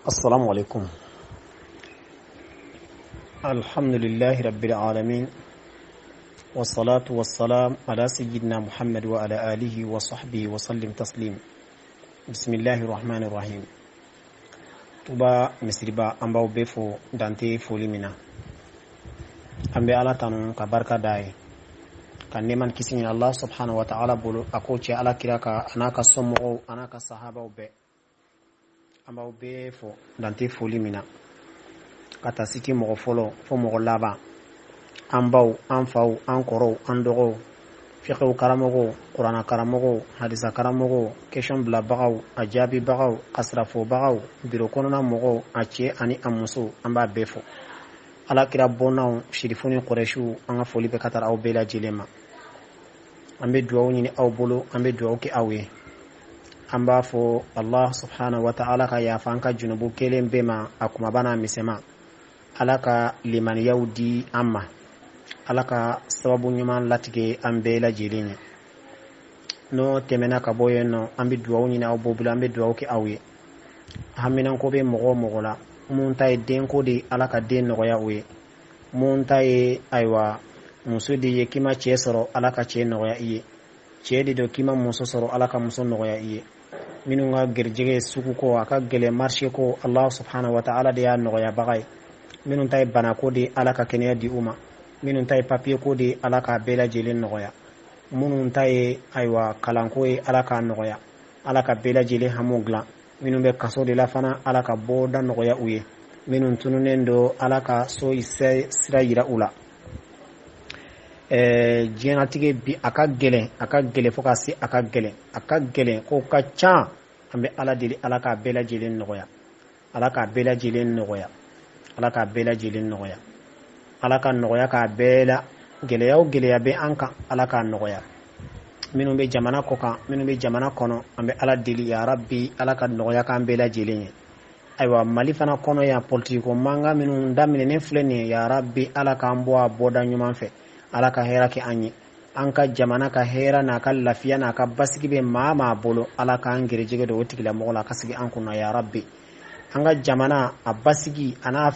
السلام عليكم. الحمد لله رب العالمين، والصلاة والسلام على سيدنا محمد وعلى آله وصحبه وسلم تسليم. بسم الله الرحمن الرحيم. Tuba misiriba, an b'aw bɛɛ fo dan tɛ foli min na. An bɛ Ala tanu ka barika da ye, ka nɛɛma ni kisi ɲini Allah subhanahu wa ta'ala bolo, a k'o cɛ Ala kira kan, a n'a ka somɔgɔw, a n'a ka sahabaw bɛɛ. An b'aw bɛɛ fo dan tɛ foli min na, ka taa siti mɔgɔ fɔlɔ fo mɔgɔ laban, an baw, an faw, an kɔrɔw, an dɔgɔw, fiqh karamɔgɔw, kuranna karamɔgɔw, hadisa karamɔgɔw, question bilabagaw, a jaabibagaw, kasirafɔbagaw, biro kɔnɔna mɔgɔw, a cɛ ani a muso, an b'a bɛɛ fo. Ala kira bɔnnaw, sirifu ni kɔrɛsiw, an ka foli bɛ ka taara aw bɛɛ lajɛlen ma. An bɛ dugawu ɲini aw bolo, an bɛ dugawu kɛ aw ye. An b'a fɔ Allah subhanahu wa ta'ala ka yafa an ka junubu kelen bɛɛ ma, a kumaba n'a misɛnma. Ala ka limaniyaw di an ma, Ala ka sababu ɲuman latigɛ an bɛɛ lajɛlen ye. N'o tɛmɛna ka bɔ yen nɔ, an bɛ dugawu ɲini aw bolo, an bɛ dugawu kɛ aw ye. Haminanko bɛ mɔgɔ o mɔgɔ la, mun ta ye denko de ye, Ala ka den nɔgɔya o ye. Mun ta ye, ayiwa, muso de ye k'i ma cɛ sɔrɔ, Ala ka cɛ nɔgɔya i ye. Cɛ de don k'i ma muso sɔrɔ, Ala ka muso nɔgɔya i ye. Minnu ka garijɛgɛ ye sugu ko, a ka gɛlɛn, marché ko, Allah subhanahu wa ta'ala de y'a nɔgɔyabaga ye. Minnu ta ye banako de ye, Ala ka kɛnɛya di u ma. Minnu ta ye papiye ko de ye, Ala k'a bɛɛ lajɛlen nɔgɔya. Minnu ta ye, ayiwa, kalanko ye, Ala k'a nɔgɔya. Ala ka bɛɛ lajɛlen hamu dilan. Minnu bɛ kaso de la fana, Ala ka bɔda nɔgɔya u ye. Minnu tununnen don, Ala ka so sira yira u la. Diɲɛnatigɛ bi, a ka gɛlɛn, a ka gɛlɛn fo ka se a ka gɛlɛn, a ka gɛlɛn ko ka ca. An bɛ Ala deli, Ala k'a bɛɛ lajɛlen nɔgɔya, Ala k'a bɛɛ lajɛlen nɔgɔya, Ala k'a bɛɛ lajɛlen nɔgɔya, Ala ka nɔgɔya k'a bɛɛ la. Gɛlɛya o gɛlɛya bɛ an kan, Ala k'a nɔgɔya. Minnu bɛ jamana kɔ kan, minnu bɛ jamana kɔnɔ, an bɛ Ala deli, ya Rabbi, Ala ka nɔgɔya k'an bɛɛ lajɛlen ye. Ayiwa, Mali fana kɔnɔ yan, politiki ko mankan minnu daminɛnen filɛ nin ye, ya Rabbi, Ala k'an bɔ a bɔda ɲuman fɛ. Ala ka hɛrɛ kɛ an ye. An ka jamana ka hɛrɛ n'a ka lafiya n'a ka basigi bɛ maa maa bolo, Ala k'an gɛrɛjɛgɛ don o tigilamɔgɔ la, a ka sigi an kunna, ya Rabbi. An ka jamana a basigi a n'a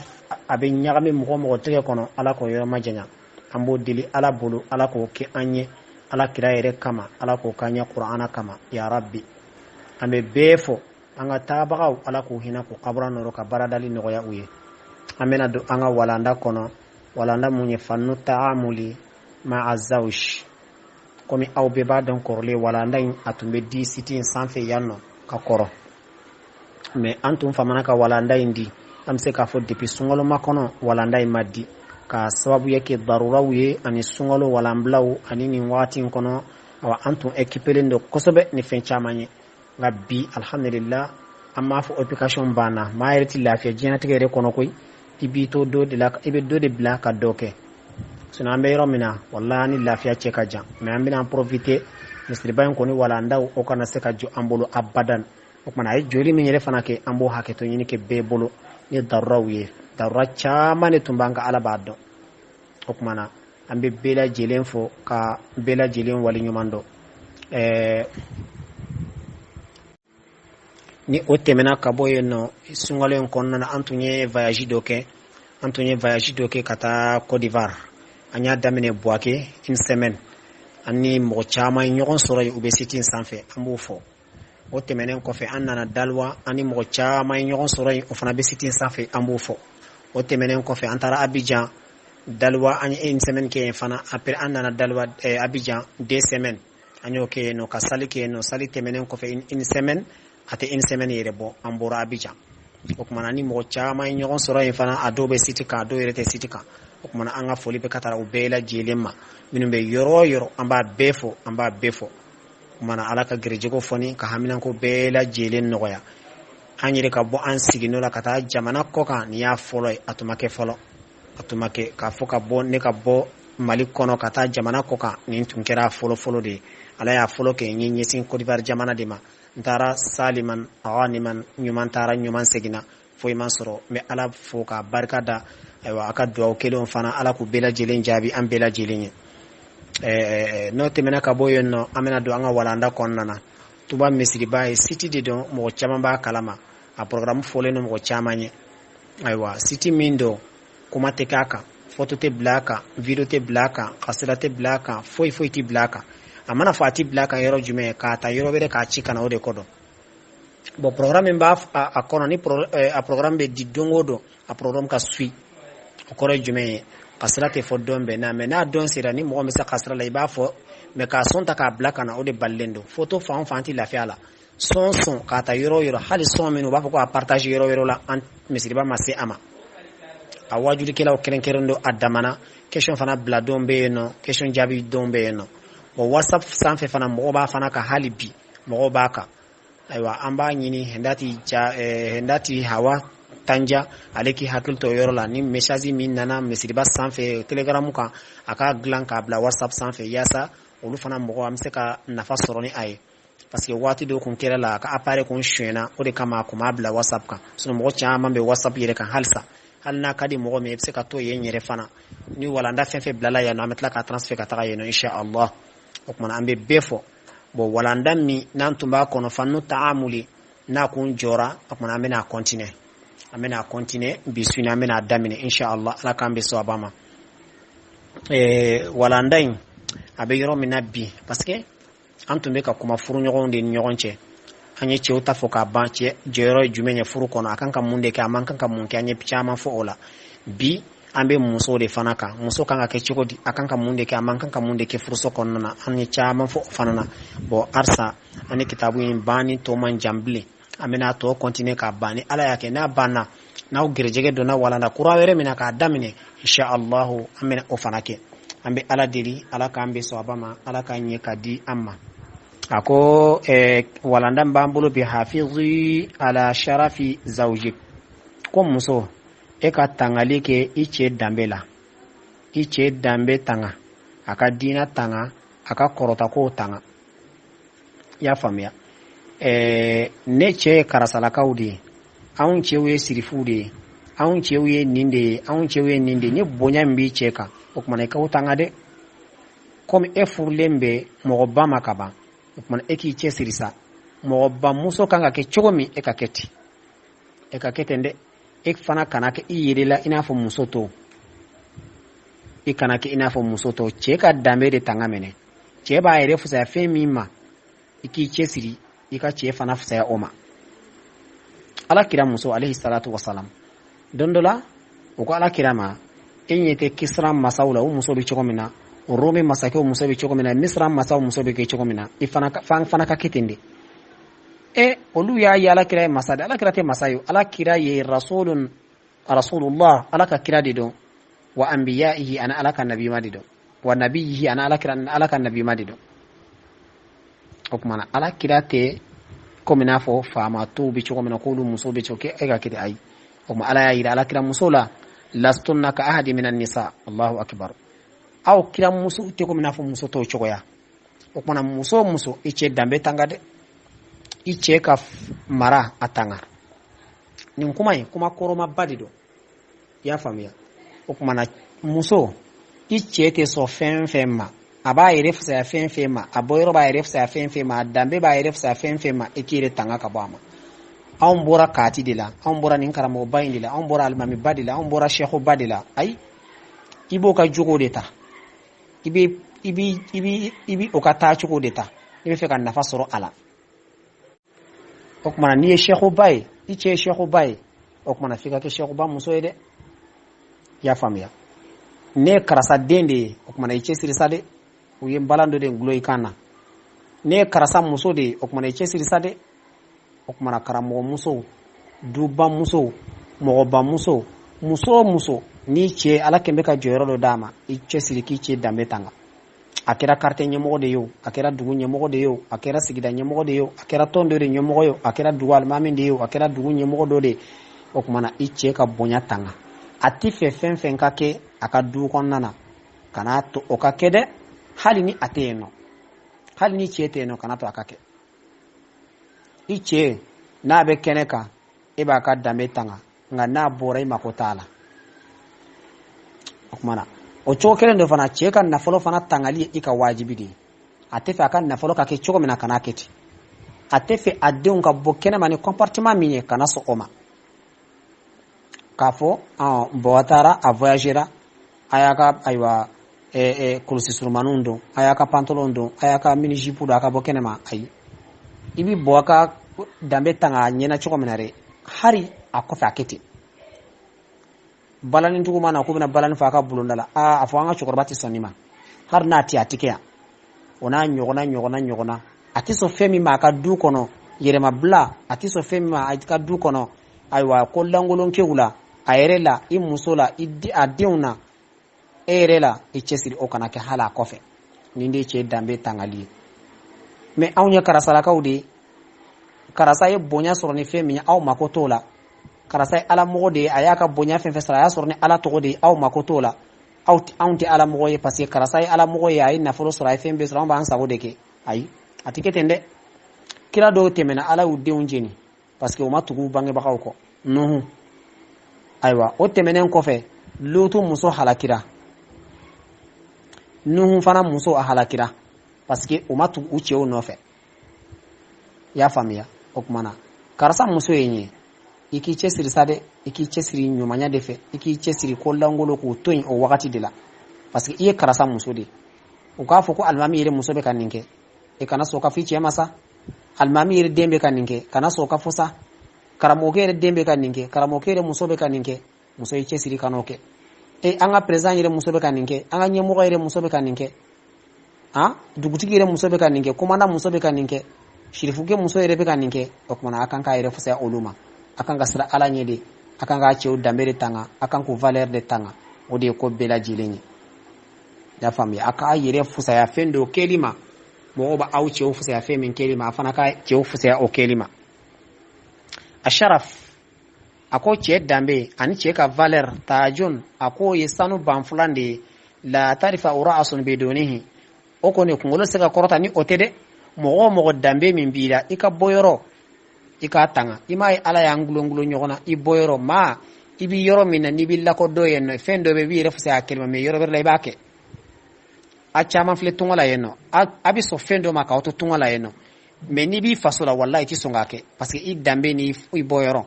a bɛ ɲagami mɔgɔ mɔgɔ tɛgɛ kɔnɔ, Ala k'o yɔrɔ majanya. An b'o deli Ala bolo, Ala k'o kɛ an ye Ala kira yɛrɛ kama, Ala k'o k'an ye Kuranna kama, ya Rabbi. An bɛ bɛɛ fo. An ka taabagaw, Ala k'u hinɛ, k'u kabura nɔrɔ, ka baradali nɔgɔya u ye. An bɛna don an ka walanda kɔnɔ, walanda mun ye fannu taamuli ma'a zawj. Komi aw bɛɛ b'a dɔn, kɔrɔlen walanda in a tun bɛ di site in sanfɛ yan nɔ ka kɔrɔ, mais an tun famana ka walanda in di. An bɛ se k'a fɔ depuis sunkalo kɔnɔ, walanda in ma di ka sababuya kɛ daruraw ye ani sunkalo walanbilaw ani nin wagati in kɔnɔ. Awa, an tun occupélen don kosɛbɛ ni fɛn caman ye. Nka bi, alhamdulillah, an b'a fɔ occupation banna. Maa yɛrɛ ti lafiya diɲɛlatigɛ yɛrɛ kɔnɔ koyi, i b'i to dɔ de la, i bɛ dɔ de bila ka dɔ kɛ. Sinon an bɛ yɔrɔ min na, wallahi, ni lafiya cɛ ka jan. Mais an bɛna profiter misiriba in kɔni walandaw, o kana se ka jɔ an bolo abadan. O kumana, a ye joli min yɛrɛ fana kɛ, an b'o hakɛto ɲini kɛ bɛɛ bolo ni daruraw ye. Darura caman de tun b'an kan, Ala b'a dɔn. O kumana, an bɛ bɛɛ lajɛlen fo ka bɛɛ lajɛlen waleɲuman dɔn. Ni o tɛmɛna ka bɔ yen nɔ, sunkalo in kɔnɔna na, an tun ye voyage dɔ kɛ, an tun ye voyage dɔ kɛ ka taa Côte d'Ivoire. An y'a daminɛ Bouaké, une semaine. An ni mɔgɔ caman ye ɲɔgɔn sɔrɔ yen, u bɛ site in sanfɛ, an b'o fɔ. O tɛmɛnen kɔfɛ, an nana Daloa, an ni mɔgɔ caman ye ɲɔgɔn sɔrɔ yen, o fana bɛ site in sanfɛ, an b'o fɔ. O tɛmɛnen kɔfɛ, an taara Abidjan. Daloa, an ye une semaine kɛ yen fana. Après, an nana Daloa, Abidjan, 2 semaines an y'o kɛ yen nɔ, ka sali kɛ yen nɔ. Sali tɛmɛnen kɔfɛ, une semaine, a tɛ une semaine yɛrɛ bɔ, an bɔra Abidjan. O kumana, ni mɔgɔ caman ye ɲɔgɔn sɔrɔ yen fana, a dɔw bɛ site kan, a dɔw yɛrɛ tɛ site kan. O kumana, an ka foli bɛ ka taara u bɛɛ lajɛlen ma. Minnu bɛ yɔrɔ o yɔrɔ, an b'a bɛɛ fo, an b'a bɛɛ fo. O kumana, Ala ka gɛrɛjɛgɛw fɔni ka haminanko bɛɛ lajɛlen nɔgɔya. An yɛrɛ ka bɔ an siginɔ la ka taa jamana kɔ kan, nin y'a fɔlɔ ye. A tun ma kɛ fɔlɔ, a tun ma kɛ k'a fɔ ka bɔ, ne ka bɔ Mali kɔnɔ ka taa jamana kɔ kan. Nin tun kɛra fɔlɔ fɔlɔ de ye. Ala y'a fɔlɔ kɛ n ye ɲɛsin Côte d'Ivoire jamana de ma. N taara saliman ghaniman, ɲuman taara, ɲuman seginna, foyi ma sɔrɔ. N bɛ Ala fo k'a barika da. Ayiwa, a ka duwawu kelenw fana, Ala k'u bɛɛ lajɛlen jaabi an bɛɛ lajɛlen ye. N'o tɛmɛna ka bɔ yen nɔ, an bɛna don an ka walanda kɔnɔna na. Tuba misiriba ye site de don, mɔgɔ caman b'a kalama. A programme fɔlen don mɔgɔ caman ye. Ayiwa, site min don, kuma tɛ k'a kan, photo tɛ bila a kan, video tɛ bila a kan, kasira tɛ bila a kan, foyi foyi tɛ bila a kan. A mana fɔ a tɛ bila a kan yɔrɔ jumɛn, k'a ta yɔrɔ wɛrɛ k'a ci ka na, o de kɔ dɔn. Bon, programme min b'a a kɔnɔ ni a programme bɛ di don o don, a programme ka suit. O kɔrɔ ye jumɛn ye? Kasira tɛ fɔ don bɛɛ n'a, mais n'a don sera, ni mɔgɔ min bɛ se kasira la, i b'a fɔ. Mais k'a son ta k'a bila ka na, o de balilen don. Photo fan o fan tɛ lafiya la, son son k'a ta yɔrɔ o yɔrɔ, hali son minnu u b'a fɔ ko a partage yɔrɔ o yɔrɔ la, an misiriba ma se a ma. A wajulikɛlaw kɛrɛnkɛrɛn don a damana. Question fana bila don bɛ yen nɔ, question jaabi don bɛ yen nɔ. Bon, WhatsApp sanfɛ fana, mɔgɔw b'a fana kan, hali bi mɔgɔw b'a kan. Ayiwa, an b'a ɲini Hendati ja, Hendati Hawa Tanja, ale k'i hakili to yɔrɔ la. Ni message min nana misiriba sanfɛ Telegram kan, a k'a dilan k'a bila WhatsApp sanfɛ, yaasa olu fana mɔgɔ an bɛ se ka nafa sɔrɔ ni a ye, parce que waati dɔ kun kɛra la, a ka appareil kun sonyɛna, o de kama a kun b'a bila WhatsApp kan. Sinon mɔgɔ caman bɛ WhatsApp yɛrɛ kan halisa. Hali n'a ka di mɔgɔ min, i bɛ se ka to yen yɛrɛ fana. Ni walanda fɛn fɛn bilala yan nɔ, an bɛ tila ka transfert ka taga yen nɔ, insha Allah. O kumana an bɛ bɛɛ fɔ. Bon, walanda min n'an tun b'a kɔnɔ, fannu taamuli, n'a kun jɔra, o kumana an bɛna continuer, an bɛna continuer bi su, an bɛna daminɛ, insha Allah. Ala k'an bɛ sɔn a ma. Walanda in a bɛ yɔrɔ min na bi, parce que an tun bɛ ka kuma furuɲɔgɔnw de ni ɲɔgɔn cɛ. An ye cɛw ta fɔ k'a ban, cɛ jɔyɔrɔ ye jumɛn ye furu kɔnɔ, a kan ka mun de kɛ, a man kan ka mun kɛ, an ye caman fɔ o la. Bi an bɛ musow de fana kan. Muso kan ka kɛ cogo di, a kan ka mun de kɛ, a man kan ka mun de kɛ furuso kɔnɔna na, an ye caman fɔ o fana na. Bon, halisa an ni kitabu in banni tɔ man jan bilen. An bɛna tɔ continuer k'a ban. Ni Ala y'a kɛ n'a banna, n'aw gɛrɛjɛgɛ donna walanda kura wɛrɛ min na k'a daminɛ, insha Allahu, an bɛna o fana kɛ. An bɛ Ala deli, Ala k'an bɛ sɔn ma, Ala k'an ɲɛ ka di an ma. A ko walanda b'an bolo bi, hafizi ala sharafi zawjik. Ko muso, e ka tangali kɛ i cɛ danbe la, i cɛ danbe tanga, a ka diina tanga, a ka kɔrɔtakow tanga. I y'a faamuya? Ne cɛ ye karasalakaw de ye, anw cɛw ye sirifuw de ye, anw cɛw ye nin de ye, anw cɛw ye nin de ye. Ni bonya min b'i cɛ kan, o kumana i k'o tanga dɛ. Komi e furulen bɛ mɔgɔba ma ka ban, o kumana e k'i cɛsiri sa. Mɔgɔba muso kan ka kɛ cogo min, e ka kɛ ten, e ka kɛ ten dɛ. E fana kana kɛ i yɛrɛ la i n'a fɔ muso tɔw, i kana kɛ i n'a fɔ muso tɔw. Cɛ ka danbe de tanga minɛ. Cɛ b'a yɛrɛ fisaya fɛn min ma, i k'i cɛsiri i ka cɛ fana fisaya o ma. Ala kira muso, alayhi salatu wasalam, don dɔ la u ko Ala kira ma: e ɲɛ tɛ Kisra masaw la, u muso bɛ cogo min na, Rome masakɛw muso bɛ cogo min na, Misra masaw muso bɛ kɛ cogo min na, i fana fan fana ka kɛ ten de. E, olu y'a ye Ala kira ye masa de. Ala kira tɛ masa ye, Ala kira ye rasulun, rasulullah, Ala ka kira de don, wa anbiyaihi, ana Ala ka nabima de don, wa nabiyihi, ana Ala kira, Ala ka nabima de don. O kumana Ala kira tɛ komi n'a fɔ faama tɔw bɛ cogo min na, k'olu muso bɛ cogo e ka kɛ ten, ayi. O kuma Ala y'a yira Ala kira muso la: lastunna ka ahadi minan nisa. Allahu akbar! Aw kira muso tɛ komi n'a fɔ muso tɔw cogoya. O kumana muso o muso, i cɛ danbe tanga dɛ, i cɛ ka mara a tanga. Nin kuma in, kuma kɔrɔmaba de don, i y'a faamuya? O kumana muso, i cɛ tɛ sɔn fɛn fɛn ma, a b'a yɛrɛ fisaya fɛn fɛn ma, a bɔyɔrɔ b'a yɛrɛ fisaya fɛn fɛn ma, a danbe b'a yɛrɛ fisaya fɛn fɛn ma, i k'i yɛrɛ tanga ka bɔ a ma. Anw bɔra Kati de la, anw bɔra nin karamɔgɔba in de la, anw bɔra alimamiba de la, anw bɔra sɛkuba de la. Ayi, i b'o ka jogo de ta, i bɛ i bi i bi i bi o ka taacogo de ta, i bɛ fɛ ka nafa sɔrɔ a la. O kumana n'i ye sɛkuba ye, i cɛ ye sɛkuba ye, o kumana f'i ka kɛ sɛkuba muso ye dɛ. I y'a faamuya? Ne ye karisa den de ye, o kumana i cɛsiri sa dɛ. U ye balan dɔ de gulon i kan na. Ne ye karisa muso de ye, o kumana i cɛsiri sa dɛ. O kumana karamɔgɔ musow, duba musow, mɔgɔba musow, muso o muso n'i cɛ Ala kɛn bɛ ka jɔyɔrɔ dɔ d'a ma, i cɛsiri k'i cɛ danbe tanga. A kɛra quartier ɲɛmɔgɔ de ye o, a kɛra dugu ɲɛmɔgɔ de ye o, a kɛra sigida ɲɛmɔgɔ de ye o, a kɛra tɔn dɔ de ɲɛmɔgɔ ye o, a kɛra dugu alimami de ye o, a kɛra dugu ɲɛmɔgɔ dɔ de ye, o kumana i cɛ ka bonya tanga. A ti fɛ fɛn fɛn ka kɛ a ka du kɔnɔna na, kana to o ka kɛ dɛ. Hali ni a tɛ yen nɔ, hali ni cɛ tɛ yen nɔ, kana to a ka kɛ. I cɛ n'a bɛ kɛnɛ kan, e b'a ka danbe tanga, nka n'a bɔra, i mako t'a la. O kumana o cogo kelen dɔ fana, cɛ ka nafolo fana tangali ye i ka wajibi de ye. A tɛ fɛ a ka nafolo ka kɛ cogo min na, kan'a kɛ ten. A tɛ fɛ a denw ka bɔ kɛnɛma ni comportement min ye, kana sɔn o ma. K'a fɔ Buwa taara, a voyagera, a y'a ka, ayiwa, kulusi surumaniw don, a y'a ka pantalon don, a y'a ka mini jupe don, a ka bɔ kɛnɛma. Ayi, i bi Buwa ka danbe tanga a ɲɛna cogo min na dɛ, hali a kɔfɛ a kɛ ten. Balanintigiw mana k'u bɛna balani fɔ a ka bulonda la, aa, a fɔ an ka cɛkɔrɔba tɛ sɔn nin ma, hali n'a tɛ, a tɛ kɛ yan. O n'a ɲɔgɔnna ɲɔgɔnna ɲɔgɔnna. A tɛ sɔn fɛn min ma a ka du kɔnɔ, yɛrɛmabila, a tɛ sɔn fɛn min ma a ka du kɔnɔ, ayiwa, ko lankolonkew la, a yɛrɛ la, i muso la, a denw na, e yɛrɛ la, i cɛsiri o kana kɛ hali a kɔfɛ. Nin de ye cɛ danbe tangali ye. Mɛ anw ye karasalakaw de ye. Karisa ye bonya sɔrɔ ni fɛn min ye, aw mako t'o la. Karisa ye ala mɔgɔ de ye, a y'a ka bonya fɛn fɛn sɔrɔ, a y'a sɔrɔ ni ala tɔgɔ de ye, aw mako t'o la. Aw anw tɛ ala mɔgɔ ye, parce que karisa ye ala mɔgɔ ye, a ye nafolo sɔrɔ, a ye fɛn bɛɛ sɔrɔ, anw b'an sago de kɛ. Ayi, a tɛ kɛ ten dɛ. Kira dɔw tɛmɛna, ala y'u denw jeni parce que u ma tugu u bangebagaw kɔ. Nuhu, ayiwa, o tɛmɛnen kɔfɛ, Lutu muso halakira, Nuhu fana muso a halakira, parce que u ma tugu u cɛw nɔfɛ. I y'a faamuya? O tuma na, karisa muso ye n ye, i k'i cɛsiri sa dɛ, i k'i cɛsiri ɲumanya de fɛ, i k'i cɛsiri ko lankolon k'o to yen o wagati de la, parce que i ye karisa muso de ye. U k'a fɔ ko alimami yɛrɛ muso bɛ ka nin kɛ, e kana sɔn ka fɔ i cɛ ma sa. Alimami yɛrɛ den bɛ ka nin kɛ, kana sɔn ka fɔ sa. Karamɔgɔkɛ yɛrɛ den bɛ ka nin kɛ, karamɔgɔkɛ yɛrɛ muso bɛ ka nin kɛ, muso ye cɛsiri kan'o kɛ. E, an ka président yɛrɛ muso bɛ ka nin kɛ, an ka ɲɛmɔgɔ yɛrɛ muso bɛ ka nin kɛ, han, dugutigi yɛrɛ muso bɛ ka nin kɛ, commandant muso bɛ ka nin kɛ, sirifukɛ muso yɛrɛ bɛ ka nin kɛ. O tuma na, a kan k'a yɛrɛ fisaya olu ma. A kan ka siran ala ɲɛ de, a kan k'a cɛw danbe de tanga, a kan k'u valeur de tanga. O de ye ko bɛɛ lajɛlen ye. I y'a faamuya? A k'a yɛrɛ fisaya fɛn dɔ kɛli ma, mɔgɔw bɛ aw cɛw fisaya fɛn min kɛli ma, a fana ka cɛw fisaya o kɛli ma. A sharaf, a ko cɛ danbe ani cɛ ka valeur, tajun, a k'o ye sanu banfulan de ye. La tarifa ra'asun bidunihi, o kɔni kunkolo se ka kɔrɔta ni o tɛ dɛ. Mɔgɔ o mɔgɔ, danbe min b'i la, i ka bɔyɔrɔ, i k'a tanga. I m'a ye, ala y'an gulongulon ɲɔgɔn na. I bɔyɔrɔ maa, i bi yɔrɔ min na, n'i b'i lakodɔn yen nɔ, fɛn dɔ bɛ, i b'i yɛrɛ fisaya a kɛlɛ ma, mɛ yɔrɔ wɛrɛ la, i b'a kɛ. A caman filɛ tunga la yen nɔ, a bɛ sɔn fɛn dɔ ma k'aw to tunga la yen nɔ, mɛ n'i b'i faso la, walahi, i tɛ sɔn k'a kɛ, parce que i danbe ni i bɔyɔrɔ.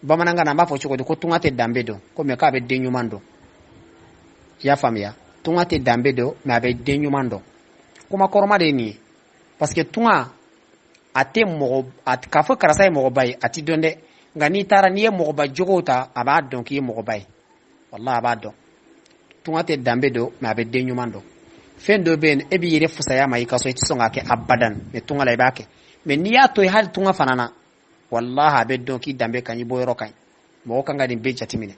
Bamanankan na, an b'a fɔ cogo di? Ko tunga tɛ danbe dɔn ko, mɛ k'a bɛ den ɲuman dɔn. I y'a faamuya? Tunga tɛ danbe dɔn, mɛ a bɛ den ɲuman dɔn. Kuma kɔrɔma de ye nin ye, parce que tunga a tɛ mɔgɔ k'a fɔ karisa ye mɔgɔba ye, a ti dɔn dɛ. Nka n'i taara, n'i ye mɔgɔba jogow ta, a b'a dɔn k'i ye mɔgɔba ye, walahi, a b'a dɔn. Tunga tɛ danbe dɔn, mɛ a bɛ den ɲuman dɔn. Fɛn dɔ bɛ yen, e b'i yɛrɛ fusaya ma i ka so, i tɛ sɔn k'a kɛ abadan, mɛ tunga la, i b'a kɛ. Mɛ n'i y'a to yen, hali tunga fana na, walahi, a bɛ dɔn k'i danbe ka ɲi, i bɔyɔrɔ ka ɲi. Mɔgɔ kan ka nin bɛɛ jateminɛ.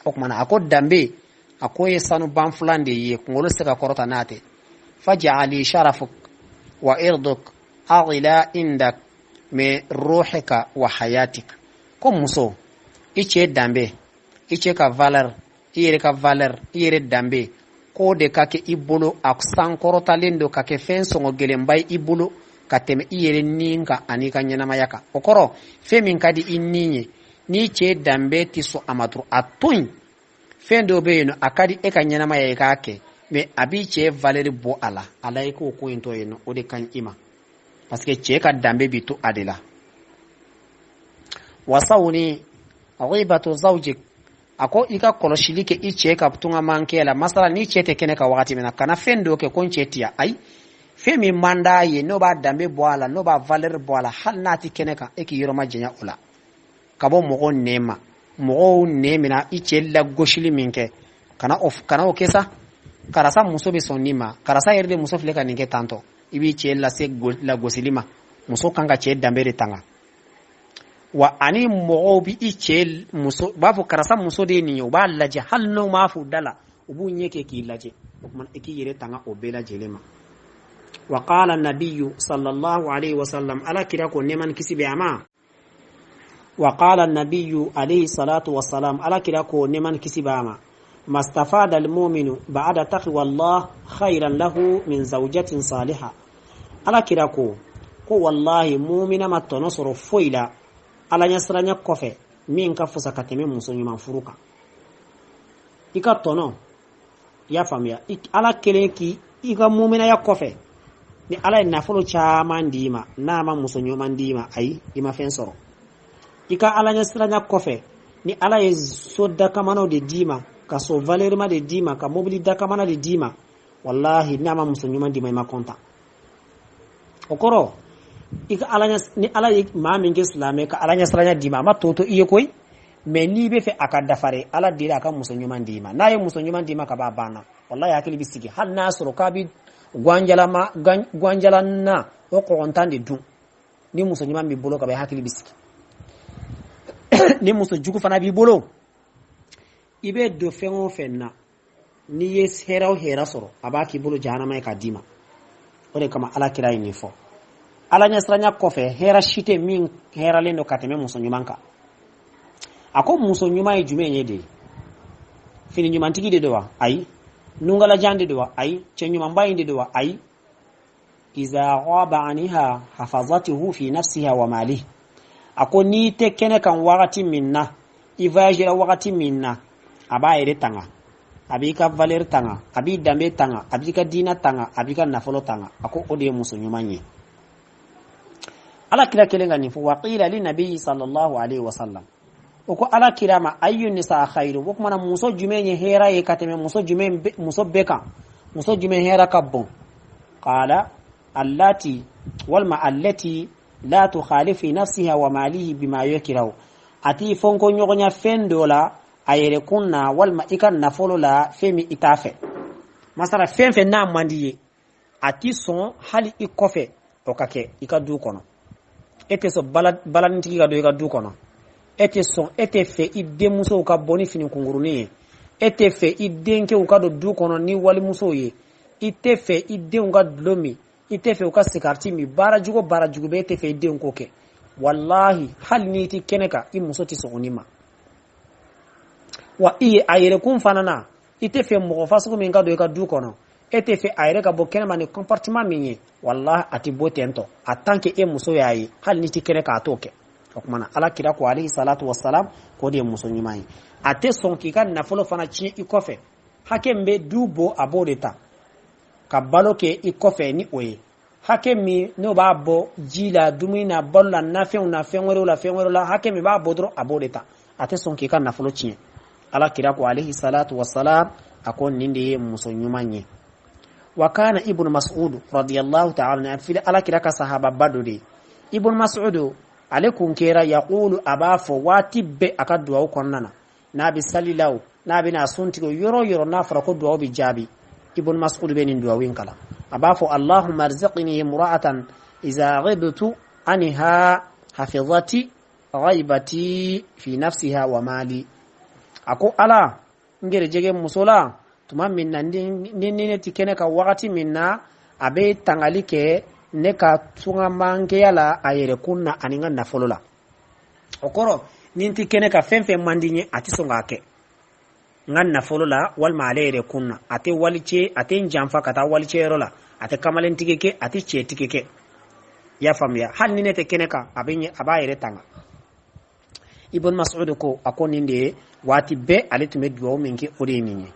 O tuma na, a ko danbe, a ko ye sanu banfulan de ye, kunkolo tɛ se ka kɔrɔta n'a tɛ. Faj'ali sharafuk wa irduk aghla indak min ruhika wa hayatik. Ko muso, i cɛ danbe, i cɛ ka valeur, i yɛrɛ ka valeur, i yɛrɛ danbe, k'o de ka kɛ i bolo a sankɔrɔtalen don, ka kɛ fɛn sɔngɔ gɛlɛnba ye i bolo ka tɛmɛ i yɛrɛ ni kan ani ka ɲɛnamaya kan. O kɔrɔ, fɛn min ka di i ni ye, n'i cɛ danbe tɛ sɔn a ma dɔrɔn, a to yen. Fɛn dɔw bɛ yen nɔ, a ka di e ka ɲɛnamaya ye k'a kɛ, mɛ a b'i cɛ valeur bɔ a la, ala ye k'o ko in to yen nɔ, o de ka ɲi i ma, parce que cɛ ka danbe bi to a de la. Wasawuni ghibatu zawjik, a ko i ka kɔlɔsili kɛ i cɛ ka tungamankɛ la. Masala, ni cɛ tɛ kɛnɛ ka wagati min na, kana fɛn dɔ kɛ ko n cɛ tiya. Ayi, fɛn min man d'a ye, n'o b'a danbe bɔ a la, n'o b'a valeur bɔ a la, hali n'a tɛ kɛnɛ kan, e k'i yɔrɔ ma janya o la, ka bɔ mɔgɔw nɛn ma. Mɔgɔw nɛn mina i cɛ lagosili min kɛ, kana o kɛ sa. Karisa muso bɛ sɔn nin ma, karisa yɛrɛ de muso filɛ ka nin kɛ tantɔ, i b'i cɛ lase lagosili ma. Muso kan ka cɛ danbe de tanga. Wa ani mɔgɔw bi i cɛ muso, u b'a fɔ karisa muso de ye nin ye, u b'a lajɛ, hali n'u m'a fɔ u da la, u b'u ɲɛ kɛ k'i lajɛ. O tuma, i k'i yɛrɛ tanga o bɛɛ lajɛlen ma. Wa qala nabiyyu sallallahu alaihi wasallam, ala kira ko, nɛɛma ni kisi bɛ a ma. Wa qala nabiyyu alayhi salatu wassalam, ala kira ko, nɛɛma ni kisi bɛ a ma: mastafada almu'minu ba'da taqwa Allah khayran lahu min zawjatin salihah. Ala kira ko wallahi, mumina ma tɔnɔ sɔrɔ foyi la ala ɲɛsiranya kɔfɛ min ka fusa ka tɛmɛ muso ɲuman furu kan. I ka tɔnɔ, i y'a faamuya, ala kelen k'i i ka muminaya kɔfɛ. Ni Ala ye nafolo caman d'i ma, n'a ma muso ɲuman d'i ma, ayi, i ma fɛn sɔrɔ. I ka Ala ɲɛsiranya kɔfɛ, ni Ala ye so dakamanaw de d'i ma, ka so valerima de d'i ma, ka mobili dakamana de d'i ma, wallahi n'a ma muso ɲuman d'i ma, i ma kɔntan. O kɔrɔ, i ka Ala ni Ala ye maa min kɛ silamɛ ka Ala ɲɛsiranya d'i ma, a ma to to i ye koyi. Mais n'i bɛ fɛ a ka dafare, Ala deli a ka muso ɲuman d'i ma. N'a ye muso ɲuman d'i ma ka ban, a banna. Wallahi hakili bɛ sigi. Hali n'a sɔrɔ k'a bɛ gwanjalan na o kɔgɔntan de dun, ni muso ɲuman b'i bolo ka ban, hakili bɛ sigi. Ni muso jugu fana b'i bolo, i bɛ don fɛn o fɛn na, n'i ye hɛrɛ o hɛrɛ sɔrɔ, a b'a k'i bolo jahanama ye k'a d'i ma. O de kama Ala kira ye nin fɔ. Ala ɲɛsiranya kɔfɛ, hɛrɛ si tɛ min hɛrɛlen don ka tɛmɛ muso ɲuman kan. A ko muso ɲuman ye jumɛn ye de? Fini ɲumantigi de don wa? Ayi. Nungalajan de don wa? Ayi. Cɛ ɲumanba in de don wa? Ayi. Iza ghaba anha hafazatuhu fi nafsiha wa malihi. A ko n'i tɛ kɛnɛ kan wagati min na, i voyagera wagati min na, a b'a yɛrɛ tanga, a b'i ka valeur tanga, a b'i danbe tanga, a b'i ka diina tanga, a b'i ka nafolo tanga. A ko o de ye muso ɲuman ye. Ala kira kelen ka nin fɔ, wa qila li nabiyyi sallallahu alaihi wasallam. O ko Ala kira ma, ayyu nisa khairu, o kumana muso jumɛn ye hɛrɛ ye ka tɛmɛ muso jumɛn muso bɛɛ kan, muso jumɛn hɛrɛ ka bon? Qala allati walma allati la tukhalifu nafsiha wa malihi bima yakrahu. A t'i fɔnko ɲɔgɔnya fɛn dɔ la a yɛrɛ kun na walima i ka nafolo la, fɛn min i t'a fɛ. Masala fɛn fɛn n'a man di ye, a ti sɔn hali i kɔfɛ o ka kɛ i ka du kɔnɔ. E tɛ sɔn balanintigi ka don i ka du kɔnɔ. E tɛ sɔn, e tɛ fɛ i denmusow ka bɔ ni fini kunkurunin ye. E tɛ fɛ i denkɛw ka don du kɔnɔ ni walimusow ye. I tɛ fɛ i denw ka dulɔ min, i tɛ fɛ u ka sigariti min. Baara jugu baara jugu bɛɛ, e tɛ fɛ i denw k'o kɛ. Wallahi hali n'i ti kɛnɛ kan, i muso tɛ sɔn o ni ma. Wa i ye a yɛrɛkun fana na, i tɛ fɛ mɔgɔ fasugu min ka don i ka du kɔnɔ, e tɛ fɛ a yɛrɛ ka bɔ kɛnɛma ni comportement min ye, wallahi a tɛ bɔ ten tɔ. A tant que e muso y'a ye, hali n'i ti kɛnɛ kan, a t'o kɛ. O kumana Ala kira ko alayhi salatu wassalam, k'o de ye muso ɲuman ye. A tɛ sɔn k'i ka nafolo fana tiɲɛ i kɔfɛ. Hakɛ min bɛ du bɔ, a b'o de ta ka balo kɛ i kɔfɛ ni o ye. Hakɛ min n'o b'a bɔ ji la, dumuni na, balo la, nafɛnw na, fɛn wɛrɛw la, fɛn wɛrɛw la, hakɛ min b'a bɔ dɔrɔn, a b'o de ta. A tɛ sɔn k'i ka nafolo tiɲɛ. Ala kira ko alayhi salatu wassalam, a ko nin de ye muso ɲuman ye. Wa kana Ibnu Mas'ud radiyallahu ta'ala anhu, fili Ala kira ka sahaba ba dɔ de ye. Ibnu Mas'ud ale kun kɛra yaqulu, a b'a fɔ waati bɛɛ a ka duwawu kɔnɔna na, n'a bɛ sali la o, n'a bɛ n'a sun tigɛ, yɔrɔ o yɔrɔ n'a fɔra ko duwawu bɛ jaabi, Ibnu Mas'ud bɛ nin duwawu in kalan. A b'a fɔ Allahumma arziqni imra'atan iza ghibtu anha hafizati ghaibati fi nafsiha wa mali. A ko Ala, n gɛrɛjɛgɛ muso la tuma min na ni ne ti kɛnɛ kan wagati min na, a bɛ tangali kɛ ne ka tungamankɛya la a yɛrɛ kun na ani n ka nafolo la. O kɔrɔ, ni n ti kɛnɛ kan, fɛn fɛn man di n ye, a ti sɔn k'a kɛ n ka nafolo la walima ale yɛrɛ kun na. A tɛ walicɛ, a tɛ n janfa ka taa walicɛyɔrɔ la, a tɛ kamalentigi kɛ, a tɛ cɛtigi kɛ. I y'a faamuya? Hali ni ne tɛ kɛnɛ kan, a bɛ ɲɛ, a b'a yɛrɛ tanga. Ibn Mas'ud ko, a ko nin de ye waati bɛɛ ale tun bɛ dugawu min kɛ, o de ye nin ye.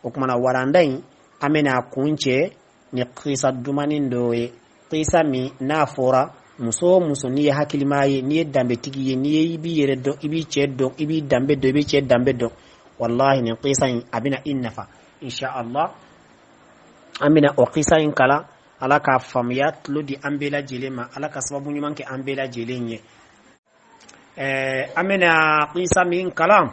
O kumana waranda in, an bɛna kun cɛ ni kisa dumanin dɔ ye, kisa min n'a fɔra muso o muso, n'i ye hakilima ye, n'i ye danbetigi ye, n'i ye i b'i yɛrɛ dɔn, i b'i cɛ dɔn, i b'i danbe dɔn, i b'i cɛ danbe dɔn, wallahi nin kisa in a bɛna i nafa insha Allah. An bɛna o kisa in kalan. Ala k'a faamuya tulo di an bɛɛ lajɛlen ma, Ala ka sababu ɲuman kɛ an bɛɛ lajɛlen ye. An bɛna kisa min kalan,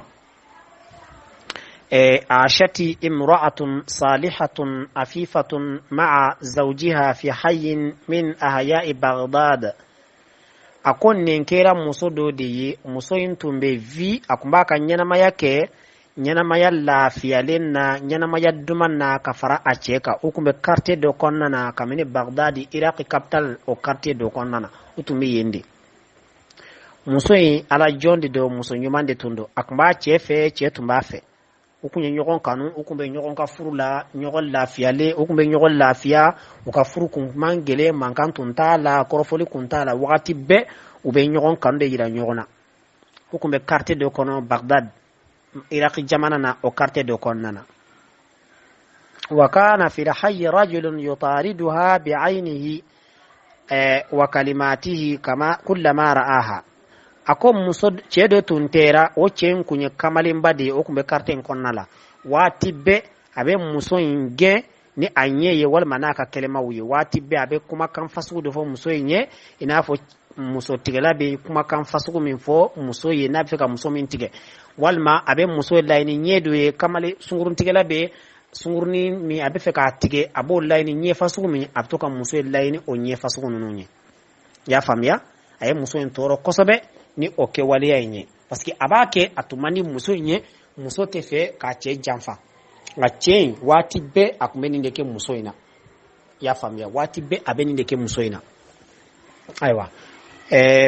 عاشت امرأة صالحة عفيفة مع زوجها في حي من أحياء بغداد. A ko nin kɛra muso dɔ de ye, muso in tun bɛ vi, a tun b'a ka ɲɛnamaya kɛ ɲɛnamaya lafiyalen na, ɲɛnamaya duman na ka fara a cɛ kan. U tun bɛ quartier dɔ kɔnɔna na kabini Bagdadi, Iraq capitale, o quartier dɔ kɔnɔna na, u tun bɛ yen de. Muso in ala jɔn de don, muso ɲuman de tun don. A tun b'a cɛ fɛ, cɛ tun b'a fɛ. U kun ye ɲɔgɔn kanu, u kun bɛ ɲɔgɔn ka furu la, ɲɔgɔn lafiyalen, u kun bɛ ɲɔgɔn lafiya. U ka furu kun man gɛlɛn, mankan tun t'a la, kɔrɔfɔli kun t'a la. Wagati bɛɛ u bɛ ɲɔgɔn kanu de yira ɲɔgɔn na. U kun bɛ quartier dɔ kɔnɔ Bagdad, Iraq jamana na, o quartier dɔ kɔnɔna na. Wa kana fil hayyi rajulun yutariduha bi'aynihi wa kalimatihi kama kullama ra'aha. A ko muso cɛ dɔ tun tɛra, o cɛ in kun ye kamalenba de ye, o kun bɛ quartier in kɔnɔna la. Waati bɛɛ a bɛ muso in gɛn ni a ɲɛ ye walima n'a ka kɛlɛmaw ye. Waati bɛɛ a bɛ kumakan fasugu dɔ fɔ muso in ye, i n'a fɔ muso tigɛla bɛ kumakan fasugu min fɔ muso ye n'a bɛ fɛ ka muso min tigɛ, walima a bɛ muso layɛ ni ɲɛ dɔ ye, kamalen sunkuruntigɛla bɛ sunkurunin min a bɛ fɛ k'a tigɛ, a b'o layɛ ni ɲɛ fasugu min, a bɛ to ka muso layɛ ni o ɲɛ fasugu ninnu ye. I y'a faamuya? A ye muso in tɔɔrɔ kosɛbɛ ni o kɛwaleya in ye, parce que a b'a kɛ a tun man di muso in ye, muso tɛ fɛ k'a cɛ janfa. Nka cɛ in waati bɛɛ a tun bɛ nin de kɛ muso in na. I y'a faamuya? Waati bɛɛ a bɛ nin de kɛ muso in na. Ayiwa,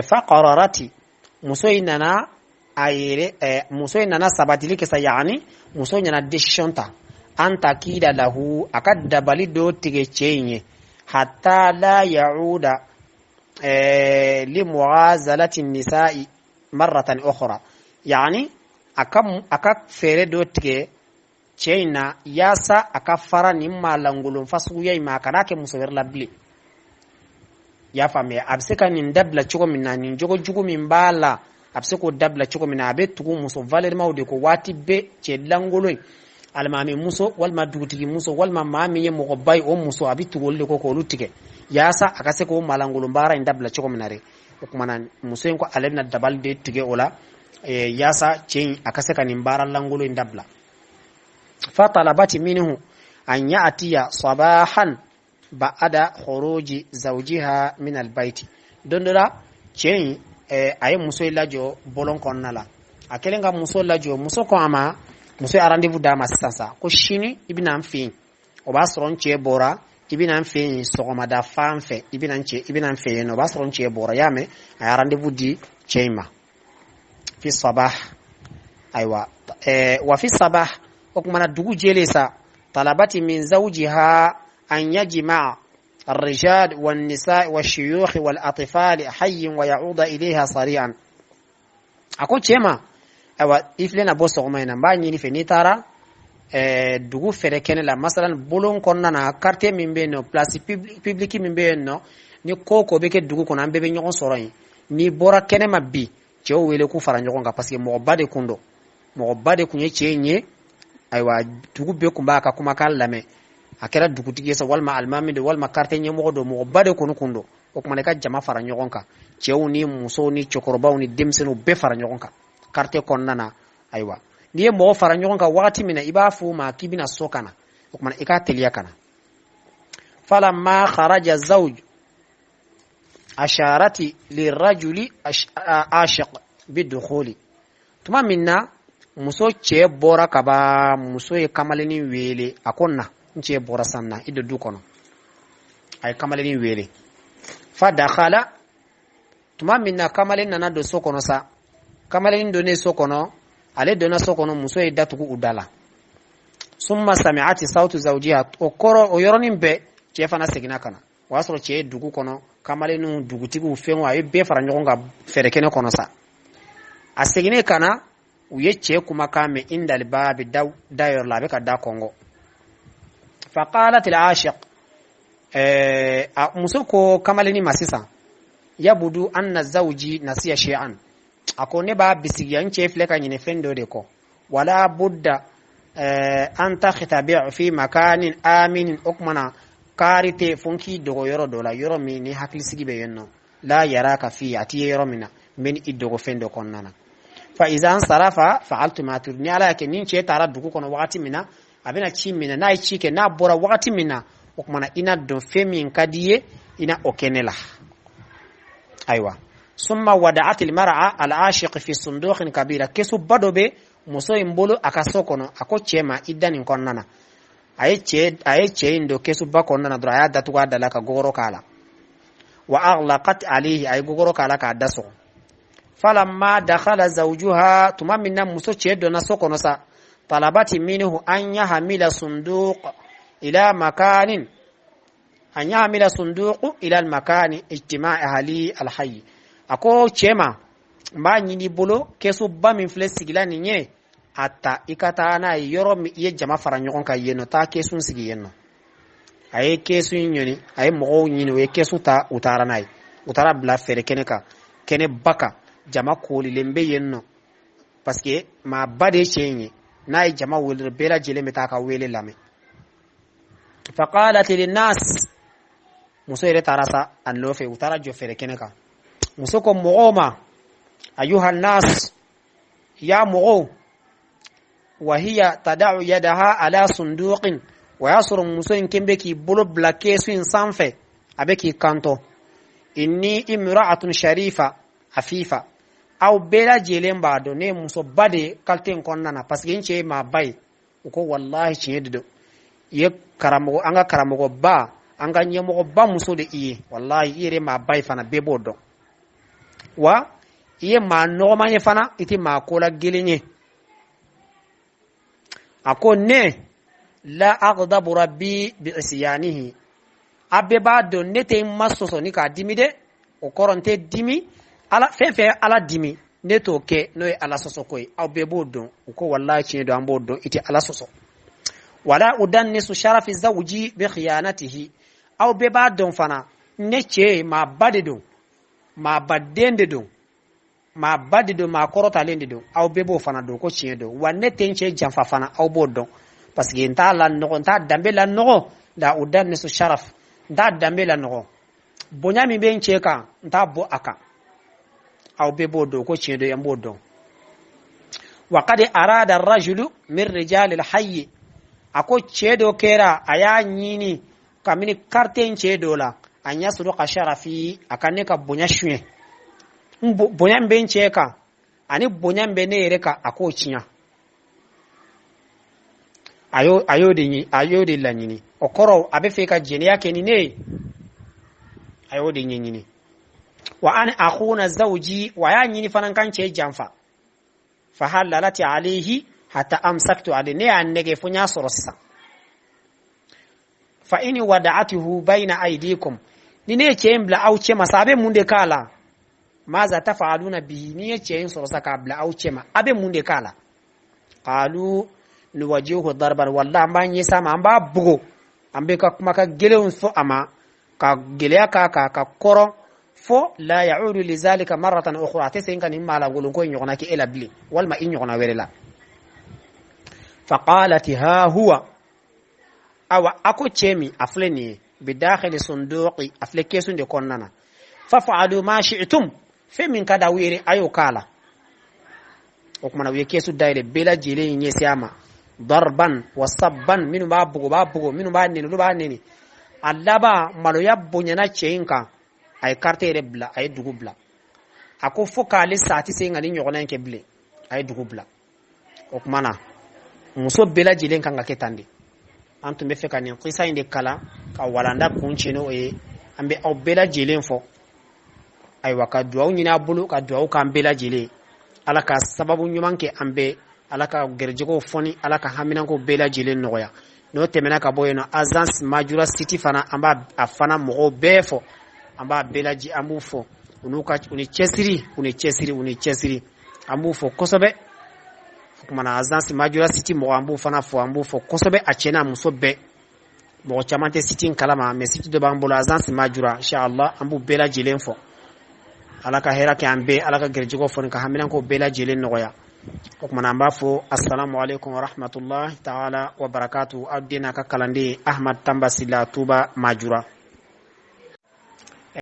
fa qararati, muso in nana a yɛrɛ, muso in nana sabatili kɛ sa, yaani muso in nana décision ta, an takida lahu, a ka dabali dɔ tigɛ cɛ in ye, hatta la ya'uda li mughazalati nisa'i marratan ukhra. Yaani a ka fɛɛrɛ dɔ tigɛ cɛ in na yaasa a ka fara nin maa lankolon fasuguya in ma, a kana kɛ muso wɛrɛ la bilen. I y'a faamuya? A bɛ se ka nin dabila cogo min na, nin jogo jugu min b'a la, a bɛ se k'o dabila cogo min na, a bɛ tugu muso valɛrimaw de ko waati bɛɛ. Cɛ lankolon in, alimami muso walima dugutigi muso walima maa min ye mɔgɔba ye, o muso a bɛ tugu olu de ko k'olu tigɛ yaasa a ka se k'o maalankolon baara in dabila cogo min na dɛ. O tuma na muso in ko ale bɛna dabali de tigɛ o la yaasa cɛ in a ka se ka nin baara lankolon in dabila. Fa talabati minhu an ya'tiya sabahan ba'ada khuruji zawjiha min albayti. Don dɔ la cɛ in a ye muso in lajɔ bɔlɔn kɔnɔna la. A kɛlen ka muso lajɔ, muso ko a ma, muso ye rendez-vous d'a ma sisan sa, ko sini i bɛna n fɛ yen, o b'a sɔrɔ n cɛ bɔra, i bɛna n fɛ yen sɔgɔmada fan fɛ, i bɛna n fɛ yen nɔ, o b'a sɔrɔ n cɛ bɔra. Y'a mɛn? A ye rendez-vous di cɛ in ma fi sabah. Ayiwa, wa fi sabah, o kumana dugu jɛlen sa, talabati min zawjiha an yajma'a الرجال والنساء والشيوخ والأطفال حي ويعود إليها سريعا. A ko cɛ ma, ayiwa i filɛ na bɔ sɔgɔma in na, n b'a ɲini fɛ n'i taara dugu fɛrɛ kɛnɛ la, masalan bolon kɔnɔna na, quartier min bɛ yen nɔ, place publique min bɛ yen nɔ, ni ko ko bɛ kɛ dugu kɔnɔ, an bɛɛ bɛ ɲɔgɔn sɔrɔ yen. N'i bɔra kɛnɛ ma bi, cɛw wele k'u fara ɲɔgɔn kan, parce que mɔgɔba de kun don, mɔgɔba de kun ye cɛ in ye. Ayiwa, dugu bɛɛ kun b'a ka kumakan lamɛn, a kɛra dugutigi ye sa, walima alimami don, walima quartier ɲɛmɔgɔ don, mɔgɔba de kɔni kun don. O kumana i ka jama fara ɲɔgɔn kan, cɛw ni musow ni cɛkɔrɔbaw ni denmisɛnninw bɛɛ fara ɲɔgɔn kan quartier kɔnɔna na. Ayiwa, n'i ye mɔgɔ fara ɲɔgɔn kan wagati min na, i b'a fɔ o ma k'i bɛna so ka na, o kumana i k'a teliya ka na. Falamma kharaja zawj asharati lirajuli ashiq bidukhuli. Tuma min na muso cɛ bɔra ka ban, muso ye kamalennin wele, a ko na, n cɛ bɔra san na, i don du kɔnɔ. A ye kamalennin wele, fa dakhala. Tuma min na kamalen nana don so kɔnɔ sa, kamalen donnen so kɔnɔ, ale donna so kɔnɔ, muso ye datugu u da la. Summa sami'ati sawtu zawjiha, o kɔrɔ o yɔrɔnin bɛɛ cɛ fana seginna ka na. O y'a sɔrɔ cɛ ye dugu kɔnɔ kamalenninw, dugutigiw, fɛnw, a ye bɛɛ fara ɲɔgɔn kan fɛrɛkɛnɛ kɔnɔ sa. A seginnen ka na, u ye cɛ kumakan mɛn indaliba bɛ da yɔrɔ la, a bɛ ka da kɔngɔ. Fa qalat al-ashiq, muso ko kamalennin ma sisan, yabudu anna zawji nasiya shay'an, a ko ne b'a bisigiya n cɛ filɛ ka ɲinɛ fɛn dɔ de kɔ, wala budda an takhtabi' fi makanin aminin. O kumana kaari tɛ fo n k'i dogo yɔrɔ dɔ la, yɔrɔ min ni hakilisigi bɛ yen nɔ, la yaraka fi, a t'i ye yɔrɔ min na, n bɛ i dogo fɛn dɔ kɔnɔna na. Fa iza ansarafa fa'altu ma turid, ni ala y'a kɛ ni cɛ taara dugu kɔnɔ wagati min na, a bɛna ci min na, n'a ye ci kɛ, n'a bɔra wagati min na, o kumana i na dɔn fɛn min ka di ye, i na o kɛ ne la. Ayiwa, summa wada'at al-mar'a al-ashiq fi sunduqin kabira, kesu ba dɔ bɛ muso in bolo a ka so kɔnɔ. A ko cɛ ma, i da nin kɔnɔna na. A ye cɛ in don kesu ba kɔnɔna na dɔrɔn, a y'a datugu a da la ka gɔgɔrɔ k'a la. Wa aghlaqat alayhi, a ye gɔgɔrɔ k'a la k'a da sɔgɔ. Falamma dakhala zawjuha, tuma min na muso cɛ donna so kɔnɔ sa, talabati minhu an yahmila sunduq ila makanin, an yahmila sunduq ila al-makani ijtima' ahli al-hayy. A ko cɛ ma, n b'a ɲini i bolo, kɛsu ba min filɛ sigila nin ye, A ta i ka taa n'a ye yɔrɔ min i ye jama fara ɲɔgɔn kan yen nɔ, taa kɛsu sigi yen nɔ. A ye kɛsu in ɲini, a ye mɔgɔw ɲini, u ye kɛsu ta, u taara n'a ye, u taara bila fɛrɛ kɛnɛ kan, kɛnɛba kan, jama koolilen bɛ yen nɔ, parce que maaba de ye cɛ in ye. N'a ye jama wele, bɛɛ lajɛlen bɛ taa a ka wele lamɛn. Faqalat linnas, muso yɛrɛ taara sa a nɔfɛ, u taara jɔ fɛrɛ kɛnɛ kan. Muso ko mɔgɔw ma: ayuha nas, ya mɔgɔw. Wa hiya tada'u yadaha ala sunduqin, o y'a sɔrɔ muso in kɛn bɛ k'i bolo bila kɛsu in sanfɛ, a bɛ k'i kanto: inni imra'atun sharifa afifa, aw bɛɛ lajɛlen b'a dɔn ne ye musoba de ye quartier in kɔnɔna na, parce que n cɛ ye maaba ye. U ko: wallahi, tiɲɛ de don, i ye karamɔgɔ, an ka karamɔgɔba, an ka ɲɛmɔgɔba muso de i ye. Wallahi, i yɛrɛ maaba ye fana, bɛɛ b'o dɔn. Wa i ye maa nɔgɔman ye fana, i tɛ maa kola gelen ye. A ko: ne la aghdabu rabbi bi isyanihi, a bɛɛ b'a dɔn ne tɛ n ma sɔsɔ ni k'a dimi dɛ. O kɔrɔ, n tɛ dimi ala fɛn fɛn ala dimi, ne t'o kɛ, n'o ye Ala sɔsɔ ko ye. Aw bɛɛ b'o dɔn. U ko: wallahi, tiɲɛ don, an b'o dɔn, i tɛ Ala sɔsɔ. Wala udannisu sharafi zawji bi khiyanatihi, aw bɛɛ b'a dɔn fana ne cɛ ye maaba de don, maabaden de don, maaba de don, maa kɔrɔtalen de don. Aw bɛɛ b'o fana dɔn ko tiɲɛ don. Wa ne tɛ n cɛ janfa fana, aw b'o dɔn, parce que n t'a la nɔgɔ, n t'a danbe la nɔgɔ. La udannisu sharaf, n t'a danbe la nɔgɔ, bonya min bɛ n cɛ kan, n t'a bɔ a kan. Aw bɛɛ b'o dɔn ko tiɲɛ don, an b'o dɔn. Wa qad arada rajulu min rijali alhayy, a ko cɛ dɔ kɛra, a y'a ɲini kabini quartier in cɛ dɔ la, an yasruqa sharafi, a ka ne ka bonya suɲɛ, bonya min bɛ n cɛ kan ani bonya min bɛ ne yɛrɛ kan, a k'o tiɲɛ. A y'o de ɲini, a y'o de laɲini. O kɔrɔ, a bɛ fɛ ka jɛnɛya kɛ ni ne ye, a y'o de ɲɛɲini. Wa an akhuna zawji, wa y'a ɲini fana kan cɛ janfa. Fa halalati alayhi hatta amsaktu alayhi, ne y'a nɛgɛ fo n y'a sɔrɔ sisan. Fa in wada'atuhu bayna aydikum, ni ne ye cɛ in bila aw cɛ ma sa, a bɛ mun de k'a la? Maza taf'aluna bihi, ni ye cɛ in sɔrɔ sa k'a bila aw cɛ ma, a bɛ mun de k'a la? Qalu nuwajihu darban, wallahi, an b'an ɲɛsin a ma, an b'a bugo, an bɛ ka kumakan gɛlɛnw fɔ a ma, ka gɛlɛya k'a kan, ka kɔrɔ fo la ya'udu lizalika marratan ukhra, a tɛ segin ka nin maalankolon ko in ɲɔgɔnna kɛ e la bilen, walima i ɲɔgɔnna wɛrɛ la. Faqalat ha huwa, awa, a ko cɛ min a filɛ nin ye, bidakhili sunduqi, a filɛ kɛsu de kɔnɔna na. Faf'alu ma shi'tum, fɛn min ka d'aw yɛrɛ, a y'o k'a la. O kumana, u ye kɛsu dayɛlɛ, bɛɛ lajɛlen ɲɛsin a ma, darban wa sabban, minnu b'a bugo b'a bugo, minnu b'a neni, olu b'a neni. A laban, maloya bonyana cɛ in kan, a ye quartier yɛrɛ bila, a ye dugu bila. A ko fo k'ale sa, a tɛ se ka ni ɲɔgɔnna in kɛ bilen. A ye dugu bila. O kuma na, muso bɛɛ lajɛlen kan ka kɛ tan de. An tun bɛ fɛ ka nin kisa in de kalan ka walanda kun cɛ n'o ye. An bɛ aw bɛɛ lajɛlen fɔ. Ayiwa, ka duwawu ɲini a bolo, ka duwawu k'an bɛɛ lajɛlen, Ala ka sababu ɲuman kɛ an bɛɛ, Ala ka gɛrɛjɛgɛw fɔni, Ala ka haminanko bɛɛ lajɛlen nɔgɔya. N'o tɛmɛna ka bɔ yen nɔ, Agence Majura City fana, an b'a a fana mɔgɔw bɛɛ fɔ, an b'a bɛɛ lajɛ, an b'u fɔ, u n'u ka u ni cɛsiri, u ni cɛsiri, u ni cɛsiri, an b'u fɔ kosɛbɛ. O kumana, Agence Majura City mɔgɔ, an b'u fana fɔ, an b'u fɔ kosɛbɛ, a cɛ n'a muso bɛɛ. Mɔgɔ caman tɛ site in kalama, mais site dɔ b'an bolo, Agence Majura, inshallah, an b'u bɛɛ lajɛlen fɔ. Ala ka hɛrɛ kɛ an bɛɛ, Ala ka gɛrɛjɛgɛw fɔ, ka haminanko bɛɛ lajɛlen nɔgɔya. O kumana, an b'a fɔ assalamu alaikum wa rahmatullahi ta'ala wa barakatuh. Aw den n'a ka kalanden, Ahmad Tamba Sila, Tuba Majura.